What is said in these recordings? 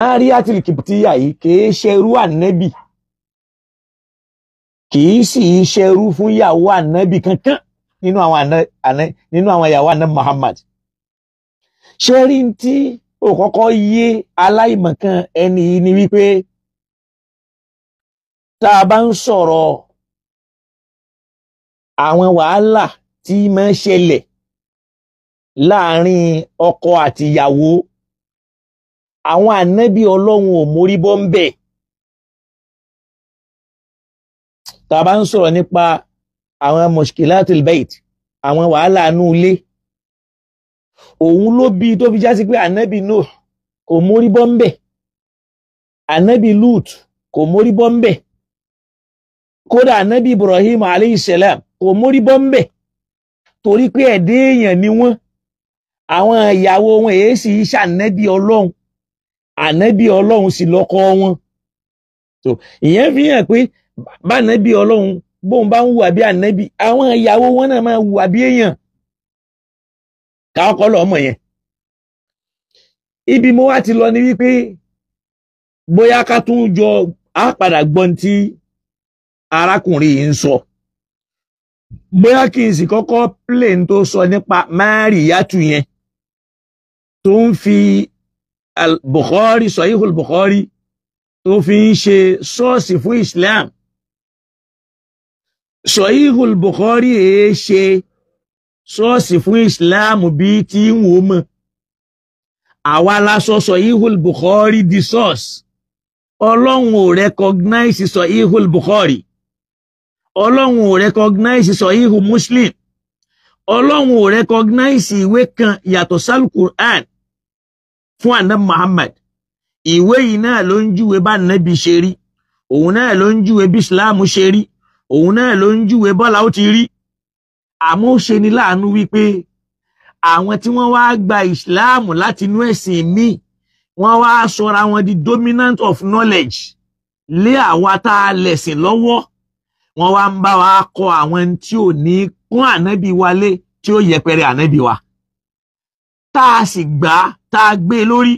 Mariatul Kiptiya yìí kìí ṣerú ànábì, kìí sì í ṣerú fún ìyàwó ànábì kankan nínú àwọn ìyàwó ànábì Muhammad. Ṣé rí tí ó kọ́kọ́ yé aláìmọ̀kan ẹni yìí ni wípé tá a bá ń sọ̀rọ̀ àwọn wàhálà tí máa ń ṣẹlẹ̀ láàrin ọkọ àti ìyàwó, àwọn ànábì Ọlọ́run ò mórí bọ́ ń bẹ̀. Tá a bá ń sọ̀rọ̀ nípa àwọn mushkilatul bait, àwọn wàhálà inú ilé, òun ló bí tó fi já sí pé ànábì Nuh kò mórí bọ́ ń bẹ̀, ànábì Lut kò mórí bọ́ ń bẹ̀, kódà ànábì Ibrahim alayhi salam kò mórí bọ́ ń bẹ̀, torí pé ẹ̀dẹ́ èèyàn ni wọ́n. Àwọn ìyàwó wọn èé sì ṣànábì Ọlọ́run, ànábì Ọlọ́run sì lọ́kọ wọn. So ìyẹn fi hàn pé bánábì Ọlọ́run bóun bá ń hùwà bí ànábì, àwọn ìyàwó wọn náà máa hùwà bí èèyàn. Káàkọ́ lọ́mọ yẹn. Ibi mo wá ti lọ ni wípé bóyá ká tún jọ á padà gbọ́n tí arákùnrin yìí ń sọ. Bóyá kí n sì kọ́kọ́ plane tó sọ nípa Márìyátù yẹn tó ń fi Bukhari, Sahihul Bukhari, tó fi ń ṣe sọ́ọ̀sì fún Islam. Sahihul Bukhari èé ṣe sọ́ọ̀sì fún Islam bí tí ń wò mọ̀. Àwa la sọ Sahihul Bukhari di sọ́ọ̀sì. Ọlọ́run ò recognize Sahihul Bukhari, Ọlọ́run ò recognize Sahihu Muslim, Ọlọ́run ò recognize ìwé kan yàtọ̀ sal Qur'an fún ànábì Muhammad. Ìwé yìí náà ló ń júwe bá ànábì ṣe rí, òun náà ló ń júwe bí Islam ṣe rí, òun náà ló ń júwe bọ́lá ó ti rí. Àmọ́ ó ṣe ni láàánú wípé àwọn tí wọ́n wá gba Islam láti inú ẹ̀sìn míì, wọ́n wá sọra wọn di dominant of knowledge lé àwa tá a lẹ̀sìn lọ́wọ́. Wọ́n wá ń bá wa kọ àwọn tí ò ní kún ànábì wálé, tí ó yẹpẹrẹ ànábì wa, tá a sì gbà tá a gbé lórí.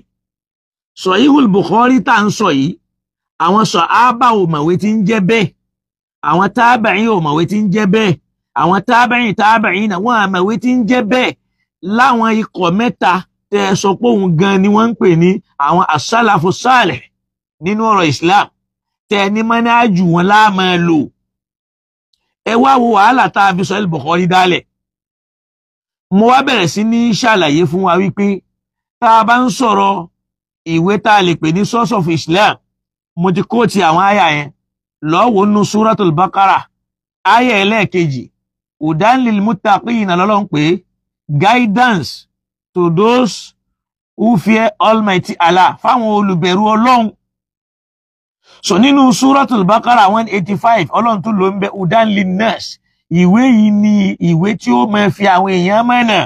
Sahihul Bukhari tá à ń sọ yìí, àwọn sàhábà ò mọ̀wé tí ń jẹ́ bẹ́ẹ̀, àwọn tábàáyìn ò mọ̀wé tí ń jẹ́ bẹ́ẹ̀, àwọn tábàáyìn tábàáyìn náà wọ́n àmọ̀wé tí ń jẹ́ bẹ́ẹ̀. Láwọn ikọ̀ mẹ́ta tẹ́ ẹ sọ pé òun gan ni wọ́n ń pè ní àwọn asálàfù sálẹ̀ nínú ọ̀rọ̀ Islam, tẹ́ ẹ ní mọ́nájú wọn láàmú lò. Ẹ wá wo wàhálà tá a fi Sahih Bukhari dálẹ̀. Mo wá bẹ̀rẹ̀ sí ní ṣàlàyé fún wa wípé tá a bá ń sọ̀rọ̀ ìwé tá a lè pè ní source of Islam, mo ti kóòtì àwọn àyà yẹn lọ́wọ́ nínú Suratul Baqara, àyà ẹlẹ́ẹ̀kejì, hudan lil muttaqina lọ́lọ́run pé guidance to those who fear Almighty Allah, fáwọn olùbẹ̀rù Ọlọ́run. So nínú Suratul Baqara 185, Ọlọ́run tún ló ń bẹ hudan linnas, ìwé yìí ni ìwé tí ó máa fi àwọn èèyàn mọ̀nà.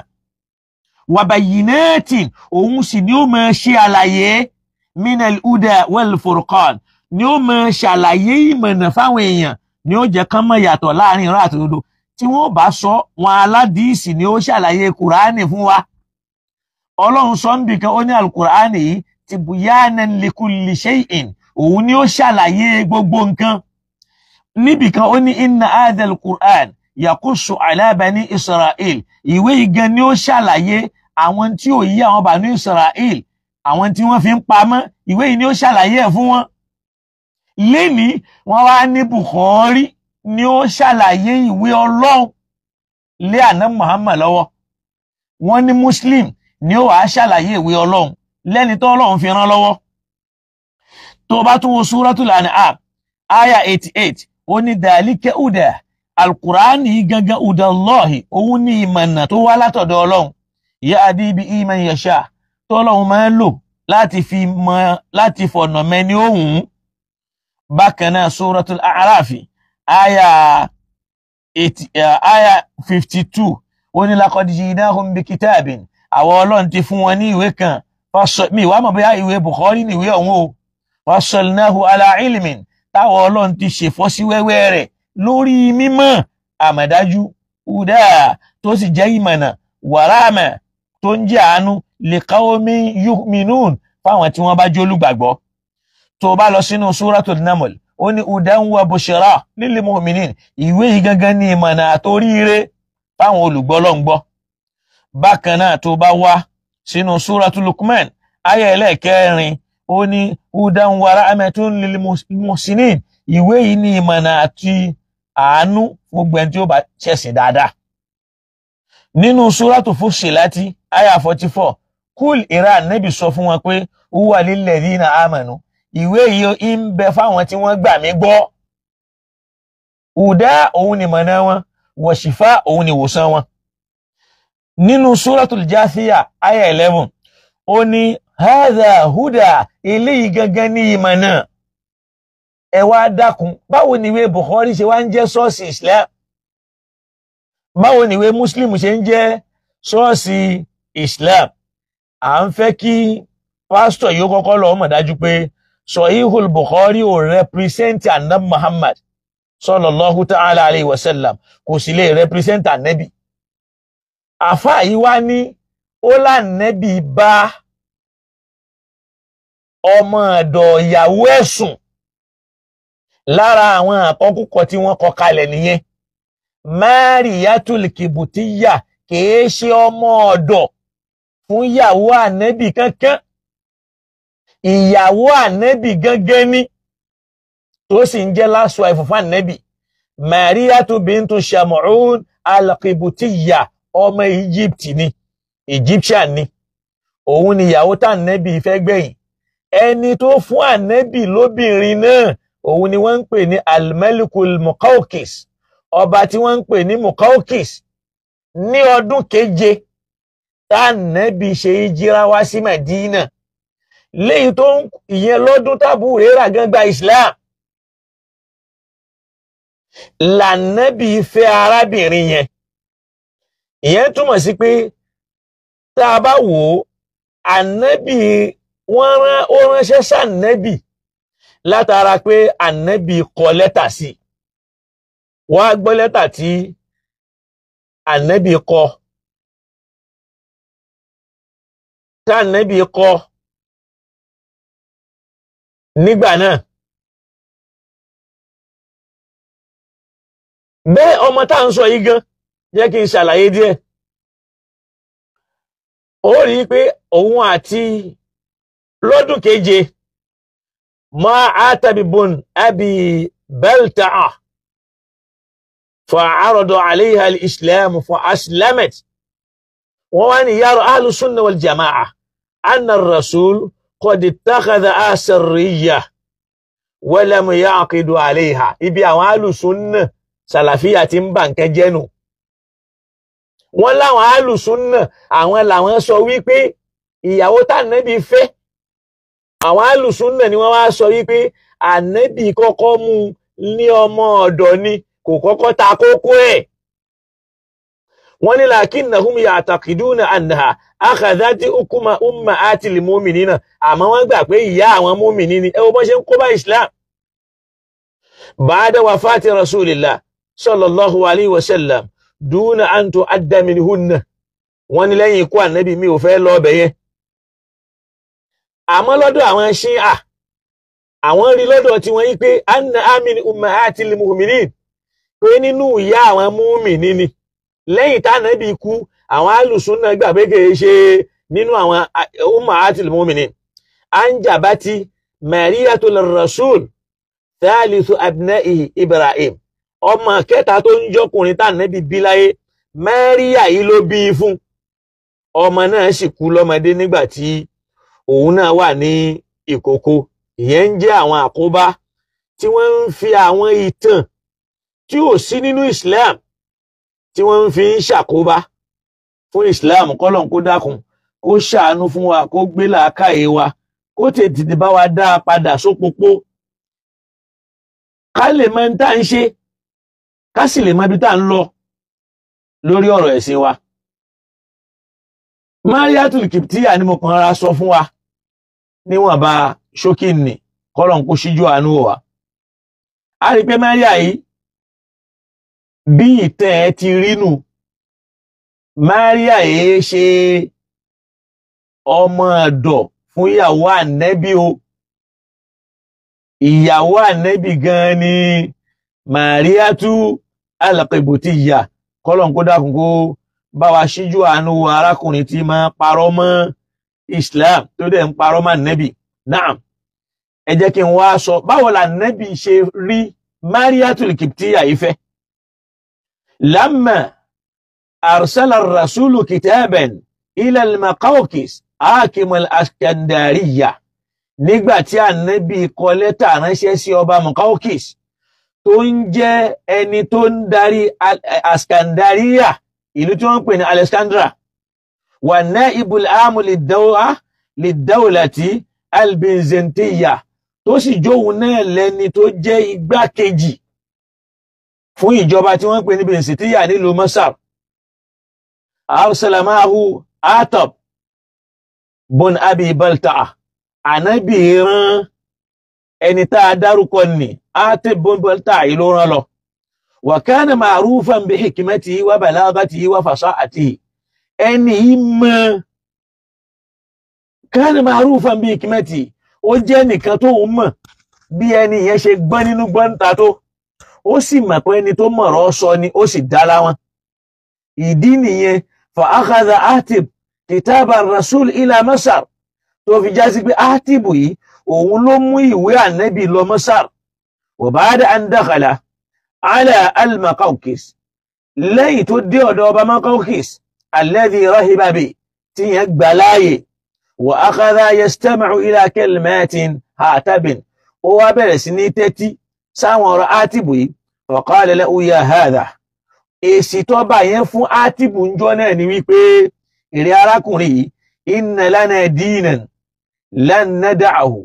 Wabayyinatin, òun sì ni ó máa ṣe àlàyé, minal huda wal furqan, ni ó máa ṣàlàyé ìmọ̀nà fáwọn èèyàn, ni ó jẹ́ kán mọ̀ yàtọ̀ láàrin irọ́ àti òdodo. Tí wọ́n bá sọ wọn aládìísì ni ó ṣàlàyé kùránì fún wa. Ọlọ́run sọ ń bìkan, ó ní alukùránì yìí tibyanan likulli shay'in, òun ni ó ṣàlàyé gbogbo nǹkan. Níbìkan ó ní inna hadhal qur'an yakussu ala bani Israel, ìwé igan ni ó ṣàlàyé àwọn tí ò yí àwọn bani Israel, àwọn tí wọ́n fi ń pamọ́, ìwé yìí ni ó ṣàlàyé ẹ̀ fún wọn. Lẹ́ni wọ́n wá ní Bukhari ni ó ṣàlàyé ìwé Ọlọ́run lé àná Muhammad lọ́wọ́. Wọ́n ní Muslim ni ó wàá ṣàlàyé ìwé Ọlọ́run lẹ́ni tó Ọlọ́run fi rán lọ́wọ́. Tó bá tún wo Suratul An'am aya 88, ó ní dhalika huda, alukurani gangan hudallahi, òun ní ìmọ̀nà tó wá látọ̀dọ̀ Ọlọ́run, yahdi bihi man yasha, tó Ọlọ́run máa ń lò láti fi mọ, láti fọ̀nà mẹ́ni òun. Bákan náà Suratul A'raf aya 52, ó ní laqad ji'nahum bi kitabin, àwọn Ọlọ́run ti fún wọn ní ìwé kan, mi wàá mọ̀ bóyá ìwé Bukhari ní ìwé ọ̀hún o, fassalnahu ala ilmin, táwọn Ọlọ́run ti ṣèfọ́síwẹ́wẹ́ rẹ̀ lórí mímọ̀ àmọ̀dájú, huda tó sì jẹ́ ìmọ̀nà, wàràmà tó ń jẹ́ àánú, li qawmin yu'minun, fáwọn tí wọ́n bá jólùgbàgbọ́. Tó bá lọ sínú Suratul Naml, ó ní hudan wa bushra lil mu'minin, ìwé yìí gangan ní ìmọ̀nà àtoríire fáwọn olùgbọ́ lọ́ngbọ́. Bákan náà tó bá wá sínú Suratul Luqman ayé ẹlẹ́ẹ̀kẹrin, ó ní hudan wa rahmatun lil muhsinin, ìwé yìí ní ìmọ̀nà àti àánú gbogbo ẹni tí ó bá ṣẹ̀sìn dáadáa. Nínú Suratu Fushilati aya 44, kúl ìrà nẹ́bì sọ fún wọn pé huwa lilladhina amanu, ìwé yìí ń bẹ fáwọn tí wọ́n gbà mí gbọ́. Hùdá òun ni mọ̀nà wọn, wọ̀ṣífà òun ni ìwòsàn wọn. Nínú Suratul Jathiyah aya 11, ó ní hadha huda, eléyìí gangan ní ìmọ̀nà. Ẹ wá dákun, báwo ni ìwé Bukhari ṣe wá ń jẹ́ sọ́ọ̀sì Islam? Báwo ni ìwé Muslim ṣe ń jẹ́ sọ́ọ̀sì Islam? À ń fẹ́ kí pásítọ̀ yóò kọ́kọ́ lọ mọ̀ dájú pé Sahihul Bukhari ò rẹpírísẹ́ǹtì Ànábì Muhammad sallallahu ta'ala alayhi wa sallam, kò sì lè rẹpírísẹ́ǹtì Ànábì. Àfáà yìí wá ní ó lànàbì bá ọmọ ọ̀dọ̀ ìyàwó ẹ̀sùn lára àwọn àkọkúkọ tí wọ́n kọ kalẹ̀ nìyẹn. Mariyatul Kibutiyya kìí ṣe ọmọ ọ̀dọ̀ fún ìyàwó Ànábì kankan, ìyàwó Ànábì gangan ni, tó sì ń jẹ́ last wife fún Ànábì. Mariyatu bintu Shamu'un al-Kibutiyya, ọmọ Egypt ni, Egyptian ni, òun ni ìyàwó tá Ànábì fẹ́ gbẹ̀yìn. Ẹni tó fún Ànábì lóbìnrin náà òun ni wọ́n ń pè ní al-Malikul Muqawqis, ọba tí wọ́n ń pè ní Muqawqis. Ní ọdún keje tánàbí ṣe ìjírá wá sí Madina, léyìí tó ń ìyẹn lọ́dún tábù rírà gan gba Islam, lànàbí fẹ́ arábìnrin yẹn. Ìyẹn túmọ̀ sí pé tá a bá wò ó, ànábì wọ́n rán ó ránṣẹ́ sànábì látara pé ànábì kọ lẹ́tà sí. Wọ́n á gbọ́ lẹ́tà tí ànábì kọ, tá ànábì kọ nígbà náà. Bẹ́ẹ̀ ọmọ tá ń sọ yìí gan, jẹ́ kí n ṣàlàyé díẹ̀. Ó rí i pé òun àti lọ́dún keje ma atabibun abi belta'a fa'arada alayha al-islam fa aslamat. Wọ́n wá ní yàrá ahlu sunna wal jama'a anna ar-rasul qad ittakhadha asirriya wa lam ya'qidu alayha. Ibi àwọn ahlu sunna sàlàfíà ti ń bà nǹkan jẹ́ nù. Wọ́n láwọn ahlu sunna àwọn làwọn sọ wípé ìyàwó tànàbí fẹ́, àwọn ahlu sunna ni wọ́n wá sọ wípé ànábì kọ́kọ́ mú ní ọmọ ọ̀dọ̀ ni, kò kọ́kọ́ ta kókó ẹ̀. Wọ́n ní lakinnahum ya'taqiduna annaha akhadhat hukma ummahatil mu'minina, àmọ́ wọ́n gbà pé ìyá àwọn mùmínì ni. Ẹ wo bọ́n ṣe ń kó bá Islam. Ba'da wafati rasulillah sallallahu alayhi wa sallam duna an tu'adda minhunna. Wọ́n ní lẹ́yìn ikú ànábì mi ò fẹ́ lọ ọbẹ̀ yẹn. Àmọ́ lọ́dọ̀ àwọn Ṣíà, àwọn rí lọ́dọ̀ tí wọ́n yí pé anna amin ummahatil mu'minin, pé nínú ìyá àwọn mùmínì ni. Lẹ́yìn tánàbí kú, àwọn alùsùnà gbà pé kìí ṣe nínú àwọn ummahatil mu'minin. Anjabati mariyatul rasul thalithu abna'ihi Ibrahim, ọmọ kẹta tó ń jọkùnrin tánàbí bí láyé, Máríà yìí ló bí i fún. Ọmọ náà sì kú lọ́mọdé nígbà tí òun náà wà ní ìkókó. Ìyẹn ń jẹ́ àwọn àkóbá tí wọ́n ń fi àwọn ìtàn tí ò sí nínú Islam tí wọ́n ń fi ń ṣàkóbá fún Islam. Kọ́lọ́n kó dákun kó ṣàánú fún wa, kó gbé làákàyè wa, kó tètè bá wa dá a padà sópópó, ká lè mọ tá ń ṣe, ká sì lè mọ ibi tá ń lọ lórí ọ̀rọ̀ ẹ̀sìn wa. Mariatul Kiptiya ni mo kàn ra sọ fún wa níwọ̀nba ṣókí nì, kọ́lọ́n kó ṣíjú àánú wa. A rí pé Maria yìí bí ìtàn ẹ ti rí nù, Maria yìí ṣe ọmọ ọ̀dọ̀ fún ìyàwó ànẹ́bí o. Ìyàwó ànẹ́bí gan ni Mariatu al-Qibtiyya. Kọ́lọ̀n kó dákun kó bá wa ṣíjú àánú arákùnrin tí máa parọ́ mọ́ Islam tó dẹ̀ ń parọ́ mọ́ ànẹ́bí. Naam, ẹ jẹ́ kí n wá sọ báwo la ànẹ́bí ṣe rí Mariatu al-Qibtiyya yìí fẹ́. Lamma arsala ar-rasulu kitaban ila al-Maqawqis hakim al-Iskandariya, nígbà tí ànábì kọ lẹ́tà ránṣẹ́ sí ọba Maqawqis tó ń jẹ́ ẹni tó ń darí Iskandariya, ìlú tí wọ́n ń pè ní Alexandra, wà naibul amu lid-dawlati al-Byzantiyya, tó sì jóun náà lẹ́ni tó jẹ́ igbákejì fún ìjọba tí wọ́n ń pè ní Byzantiyya nílùú Masar. Arsala ma'ahu Atab bun Abi Balta'a, ànábì rán ẹni tá a dárúkọ ní Atab bun Balta'a yìí ló rán lọ. Wa kana ma'rufan bi hikmatihi wa balagatihi wa fasahatihi, ẹni yìí mọ̀, kana ma'rufan bi hikmatihi, ó jẹ́ nìkan tó ń mọ̀ bí ẹni yẹn ṣe gbọ́n nínú gbọ́n ta tó, ó sì mọ̀ pé ẹni tó mọ̀rọ̀ sọ ni, ó sì dá láwọn. Ìdí nìyẹn fa akhadha Atib kitaba rasul ila Masar, tó fi já sí pé Atibu yìí òun ló mú ìwé ànẹ́bì lọ Masar. Wa ba'da an dakhala ala al-Maqawqis, lẹ́yìn tó dé ọ̀dọ̀ ọba Maqawqis alladhi rahiba bi, tí yẹn gbà láàyè, wa akhadha yastami'u ila kalimatin hatabin, ó wá bẹ̀rẹ̀ sí ní tẹ́tí sáwọn ọ̀rọ̀ Atibu yìí. Fa qala lahu ya hadha, èsì tó bá yẹn fún Atibu ń jọ náà ni wípé èrè arákùnrin yìí, inna lana dinan lan nada'ahu,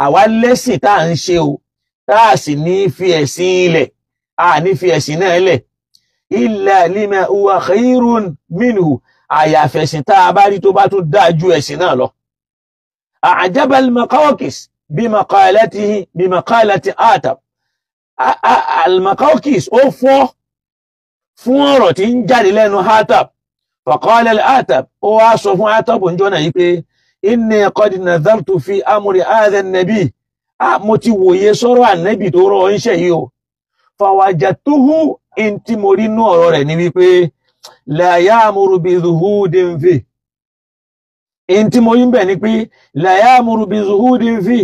àwa lẹ́sìn tá à ń ṣe o, tá a sì ní fi ẹ̀sìn ilẹ̀, a ní fi ẹ̀sìn náà lẹ̀, illa lima huwa khairun minhu, àyàfẹ̀sìn tá a bá rí tó bá tún dáa ju ẹ̀sìn náà lọ. A'jaba al-Maqawqis bimaqalatihi bimaqalati Atab, al-Maqawqis ó fọ́ fún ọ̀rọ̀ tí ń jáde lẹ́nu Atab. Faqala al-Atab, ó wá sọ fún Atab ń jọ́nà yìí pé inni qad nadhartu fi amri hadha an-nabi, mo ti wòye sọ́rọ̀ ànábì tó rọ ń ṣe yìí o. Fawajadtuhu, in tí mo rí nú ọ̀rọ̀ rẹ̀ ni wípé la ya'muru bi zuhudin fi, in tí mo rí bẹ̀ ni pé la ya'muru bi zuhudin fi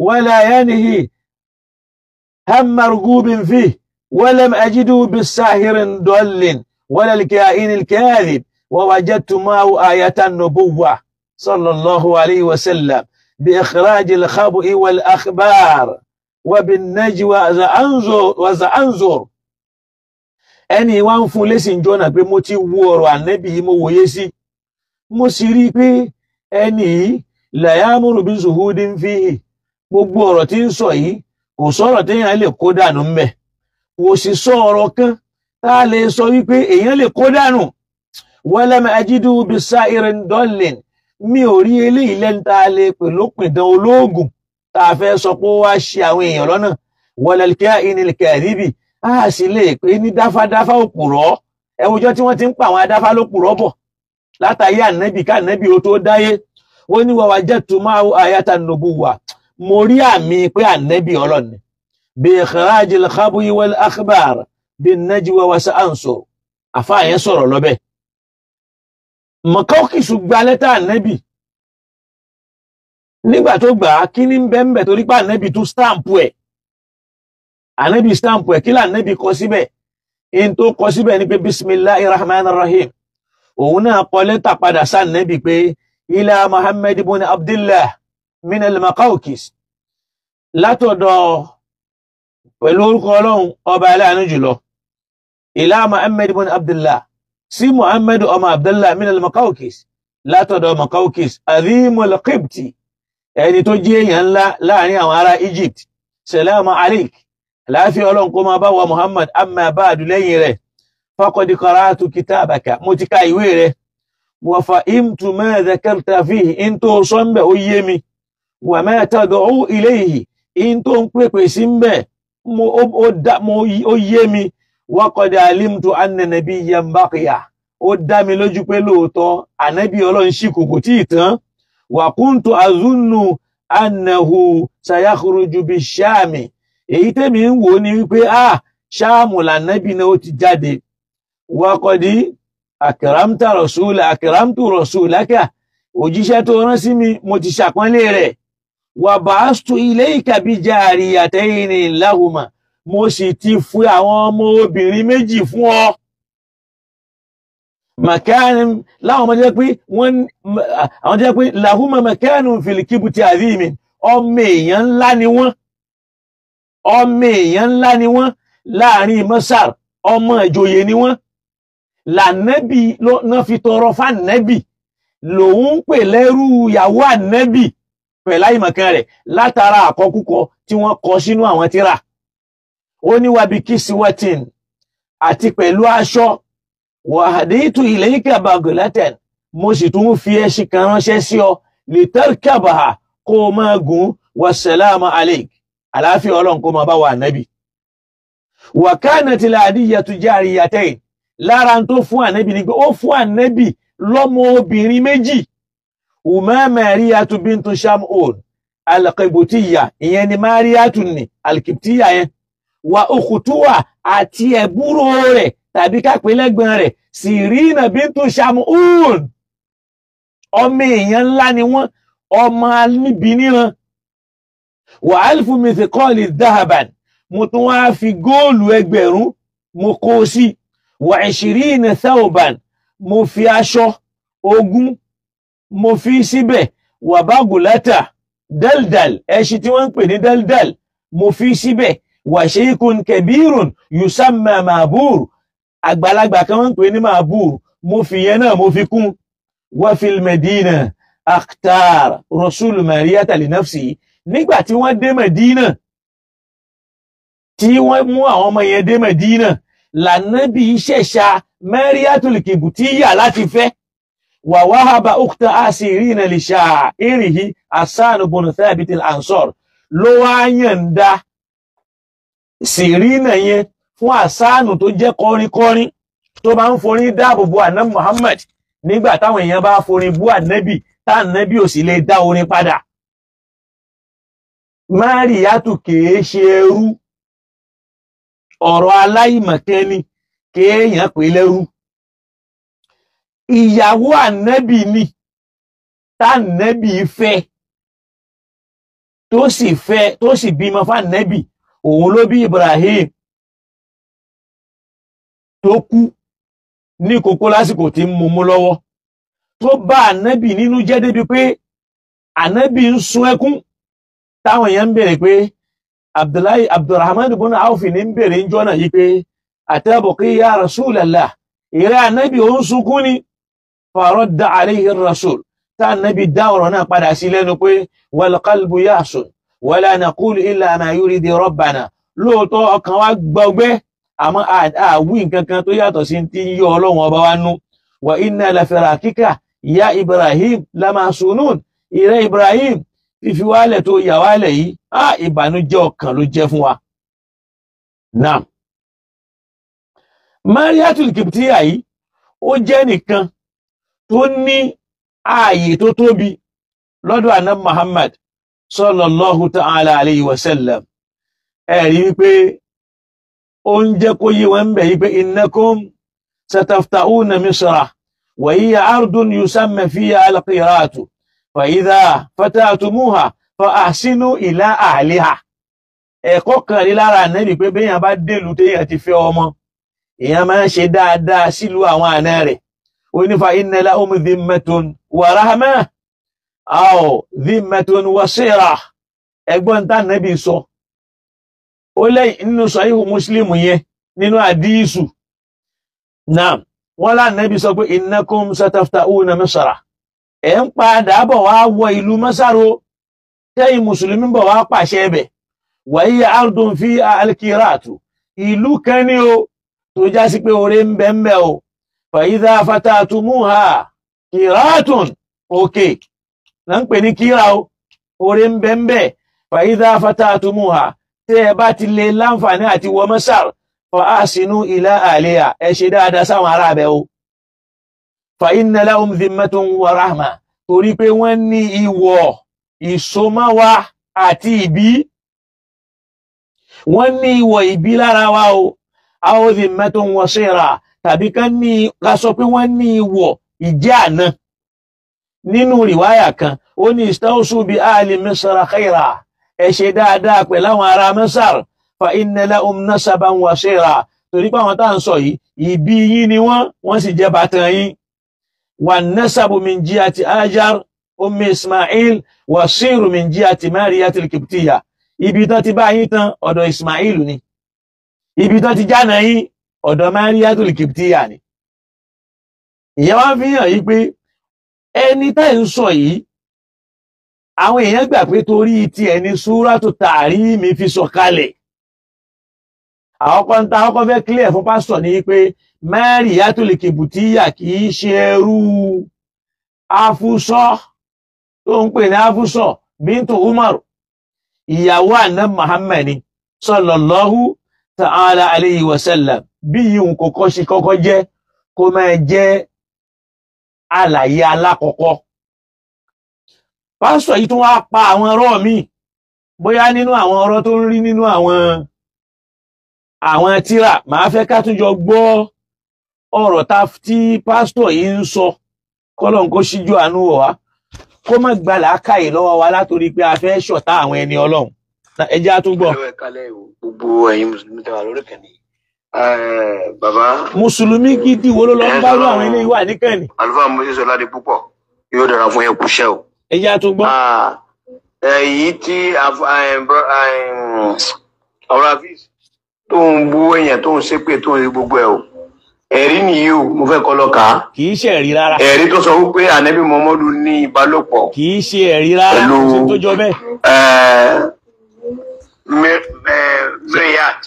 wala yanhi ham marghubin fi walam ajidu bisahirin dallin wala al-kahin al-kadhib wa wajadtu ma'ahu ayatan nubuwwa sallallahu alayhi wa sallam bi ikhraj al-khab'i wal akhbar wa bin najwa wa za'anzur. Ẹni wá ń fún lésì jọ́nà pé mo ti wo ọ̀rọ̀ ànẹ́bì yìí, mo wòye sí, mo sì rí pé ẹni yìí la ya'muru bi zuhudin fihi, gbogbo ọ̀rọ̀ tí ń sọ yìí kò sọ̀rọ̀ téèyàn lè kó dànù ńbẹ̀, kò sì sọ ọ̀rọ̀ kan tá a lè sọ wípé èèyàn lè kó dànù. Walam ajidu bisa'irin dallin, mi ò rí eléyìí lẹ́nu tá a lè pè lópìdán olóògùn tá a fẹ́ sọ pé ó wá ṣe àwọn èèyàn lọ́nà. Walal kahinil kadhibi, a sì lè pè ní dáfádáfá òpùrọ́. Ẹwùjọ́ tí wọ́n ti ń pa àwọn adáfá lópùrọ́ bọ̀ látàyé ànẹ́bì ká ànẹ́bì ó tó dáyé. Ó ní wa wajadtu ma'ahu ayatan nubuwwa, mo rí àmì pé ànẹ́bì Ọlọ́run ni. Bi ikhrajil khab'i wal akhbar bin najwa wa sa'ansur. Àfáà yẹn sọ̀rọ̀ lọ́bẹ̀. Maqawqis gba lẹ́tà ànẹ́bì. Nígbà tó gbà á, kí ní bẹ́ẹ̀ torí pé ànẹ́bì tún stamp ẹ̀. Ànábì stamp ẹ̀, kí lànábì kọ síbẹ̀? In tó kọ síbẹ̀ ni pé bismillahir rahmanir rahim. Òun náà kọ lẹ́tà padà sáànábì pé ila Muhammad ibn Abdullah min al-Maqawqis, látọ̀dọ̀ pẹ̀lú orúkọ Ọlọ́run ọba aláàánú jùlọ, ila Muhammad ibn Abdullah, sí Muhammad ọmọ Abdullah min al-Maqawqis, látọ̀dọ̀ Maqawqis azimul Qibti, ẹni tó jẹ́ èèyàn ńlá láàrin àwọn ará Egypt. Salamu alaik, láàfin Ọlọ́run kó máa bá wa Muhammad. Amma ba'du, lẹ́yìn rẹ̀, faqad qara'tu kitabaka, mo ti ka ìwé rẹ̀, wa fahimtu ma dhakarta fihi, in tó sọ ń bẹ̀ ó yé mi, wa ma tad'u ilayhi, in tó ń pèpè sí ń bẹ̀ ó yé mi, wa qad alimtu anna nabiyyan baqiya, ó dá mi lójú pé lóòótọ́ ànábì Ọlọ́run ṣì kù, kò tí ì tán. Wa kuntu azunnu annahu sayakhruju bi-Shami. Èyí tẹ́mi ń wò ní wípé ṣáàmù lànàbì náà ó ti jáde. Wa qad akramta rasula akramtu rasulaka, òjíṣẹ́ tó rán sí mi mo ti ṣàpọ́nlé rẹ̀. Wa ba'astu ilayka bi jariyatayni lahuma, mo sì ti fún àwọn ọmọ obìnrin méjì fún ọ. Màkánù láwọn ọmọ jẹ́ pé wọ́n àwọn jẹ́ pé làhúmọ̀ màkánù fìlìkìbùtì àdìmí, ọmọ èèyàn ńlá ni wọ́n, ọmọ èèyàn ńlá ni wọ́n láàrin Masar, ọmọ ìjòyè ni wọ́n. Lànẹ́bì náà fi tọrọ fànẹ́bì, lòun ń pè lẹ́rú ìyàwó ànẹ́bì pẹ̀lú àìmọ̀kan rẹ̀ látara àkọkúkọ tí wọ́n kọ sínú àwọn tírà. Ó ní wàbí kìsíwẹ́tìn àti pẹ̀lú aṣọ. Wàhàdìtú ilayka baghlatan, mo sì tún fi ẹṣin kan ránṣẹ́ sí ọ, litarkabaha, kó o máa gùn. Wassalamu alayk, àláfíà Ọlọ́run kó máa bá wa ànábì. Wa kanat al-hadiyatu jariyatayn, lára tó fún ànábì ni pé ó fún ànábì lọ́mọ obìnrin méjì. Uma Mariyatu bintu Shamun al-Qibtiyya, ìyẹn ni Mariyatu ni al-Qibtiyya yẹn, wa ukhtuha, àti ẹ̀búrò rẹ̀ tàbí kápẹ́ lẹ́gbọ̀n rẹ̀, Sirina bintu Shamun. Ọmọ èèyàn ńlá ni wọ́n, ọmọ níbi níran. Wa alfu mithqali dhahaban, mo tún wá fi góòlù 1000 mo kó sí. Wa ishirina thawban, mo fi aṣọ 20 mo fi síbẹ̀. Wa bagulata daldal, ẹṣin tí wọ́n ń pè ní daldal, mo fi síbẹ̀. Wa shaykhun kabirun yusamma mabur, àgbàlagbà kan wọ́n ń pè ní mabur, mo fi yẹn náà mo fi kún. Wa fil Medina akhtar rasul Mariyata li nafsi, nígbà tí wọ́n dé Medina, tí wọ́n mú àwọn ọmọ yẹn dé Medina, lànàbí ṣẹ̀ṣà Mariyatul Kibutiyya láti fẹ́. Wa wahaba ukhta asirina li sha'irihi Hasan ibn Thabit al-Ansar, ló wá yànda Sirina yẹn fún Hasanu tó jẹ́ kọrinkọrin tó bá ń forin dáàbò bo àná Muhammad nígbà táwọn èèyàn bá forin bú ànábì, tá ànábì ò sì lè dá orin padà. Mariyatu kìí ṣe ẹrú, ọ̀rọ̀ aláìmọ̀kẹ́ni kéèyàn pè lẹ́rú. Ìyàwó ànábì ni, tànábì fẹ́, tó sì fẹ́, tó sì bímọ fànábì, òun ló bí Ibrahim tó kú ní kókó lásìkò tí ń mumú lọ́wọ́, tó bá ànábì nínú jẹ́ débi pé ànábì ń sun ẹkún. Táwọn èèyàn ń bèèrè pé Abdullahi Abdurrahman ibn Auf ní ń bèèrè ń jọ́nà yìí pé àtẹ́bùkí ya Rasulallah, ìrẹ́ ànábì ó ń sunkún ni. Faradda alayhi rasul, tá ànábì dá ọ̀rọ̀ náà padà sí lẹ́nu pé wal qalbu yahsun wala naqulu illa ma yuridi rabbana, lóòótọ́ ọkàn wa gbọgbẹ́, àmọ́ àwí nǹkan kan tó yàtọ̀ sí ti yọ Ọlọ́run ọba wa nú. Wa inna la firakika ya Ibrahim lamasunun, ìrẹ́ Ibrahim fífi wálẹ̀ tó yà wálẹ̀ yìí, ìbànújẹ́ ọkàn ló jẹ́ fún wa. Naam. Mariyatul Kibtiyya yìí ó jẹ́ nìkan tó ní ààyè tó tóbi lọ́dọ̀ àná Muhammad sallallahu ta'ala alayhi wa sallam. Ẹ̀rí wípé ó ń jẹ́ kó yé wọn bẹ̀ yí pé innakum satafta'una Misra wa hiya ardun yusamma fiha al-qiratu fa idha fata'tumuha fa ahsinu ila ahliha. Ẹ̀kọ́ kan rí lára Ànábì pé béèyàn bá délùú téèyàn ti fẹ́ ọmọ, èèyàn máa ń ṣe dáadáa sílùú àwọn àna rẹ̀. Ó ní fa inna lahum dhimmatun wa rahmah aw dhimmatun wa sirah. Ẹgbọ́n tá Ànábì sọ, ó lẹ́yìn nínú Sahihu Muslim yẹn nínú àdíìsù náà, wọ́n lánàbí sọ pé innakum satafta'una Misra, ẹ̀ ń padà bọ̀ wá wọ ìlú Masaro, tẹ́yìn mùsùlùmí bọ̀ wá pàṣẹ ẹbẹ̀. Wa hiya ardun fiha al-qiratu, ìlú kan ní o tó já sí pé oore ń bẹ ń bẹ o. Fa idha fatatumuha qiratun, òkè là ń pè ní kíra o, oore ń bẹ ń bẹ. Fa idha fatatumuha, tẹ́ ẹ bá ti lè láǹfààní àti wọ Masar, fa ahsinu ila ahliha, ẹ ṣe dáadáa sáwọn ará abẹ o. Fa inna lahum dhimmatun wa rahma, Torí pé wọ́n ní ìwọ̀ ìsomọ́wa àti ìbí. Wọ́n ní ìwọ̀ ìbí lára wa o. Aw dhimmatun wasira, tàbí ká ní ká sọ pé wọ́n ní ìwọ̀ ìjẹ́ àná. Nínú rìwáyà kan, ó ní istawsu bi ahli Misra khaira, ẹ ṣe dáadáa pẹ̀lú àwọn ará Misr, fa inna lahum nasaban wasira, torí pé àwọn tá à ń sọ yìí ìbí yín ni wọ́n, wọ́n sì jẹ́ bàtàn yín. Wà nasabu min jihati Hajar ummi Ismail wà siru min jihati Mariyatil Kibtiya. Ibi tán ti bá yín tán ọ̀dọ̀ Ismail ni, ibi tán ti jáná yín ọ̀dọ̀ Mariyatul Kibtiya ni. Ìyẹn wá fi hàn yí pé ẹni tá ń sọ yìí, àwọn èèyàn gbà pé torí ti ẹni Súrátù Tàrímì fi sọ kalẹ̀. Àwọn kan tá àwọn kan fẹ́ clear fún pásítọ̀ ní pé Mariyatul Kibtiya kì í ṣe ẹrú Afúsọ tó ń pè ní Afúsọ bíntu Umar, ìyàwó àná Muhammad sallallahu ta'ala alayhi wa sallam. Bí yìí ń kọ́kọ́ ṣe kọ́kọ́ jẹ́ kó máa jẹ́ àlàyé alákọ̀ọ́kọ́. Pásítọ̀ yìí tún wá pa àwọn ọ̀rọ̀ míì, bóyá nínú àwọn ọ̀rọ̀ tó ń rí nínú àwọn tírà. Màá fẹ́ ká tún jọ gbọ́ ọ̀rọ̀ tí pásítọ̀ yìí ń sọ, kọ́lọ́n kó ṣíjú àánú wọ̀ wá, kó má gba làákàyè lọ́wọ́ wa látòrí pé a fẹ́ ṣọ̀tá àwọn ẹni Ọlọ́run. Ẹ jẹ́ á tún gbọ́. Gbogbo ẹ̀yin mùsùlùmí tẹ́ wà lórí kẹ́ni. Bàbá mùsùlùmí gidi wo ló lọ ń bá rú àwọn eléyìí wà níkànnì. Àlùfáà Moses Ọládé púpọ̀ yóò dára fún yẹn kúṣẹ́ o. Ẹ jẹ́ á tún gbọ́. Èyí tí ọ̀rọ̀ àfíìs tó ń bú èèyàn tó ń ṣépè tó ń rí gbogbo ẹ̀ o, ẹ̀rí nìyí o, mo fẹ́ kọ́ lọ kà á. Kì í ṣe ẹ̀rí rárá. Ẹ̀rí tó sọ wípé ànábì Muhammadu ní ìbálòpọ̀. Kì í ṣe ẹ̀rí rárá, kò sí tó jọ bẹ́ẹ̀.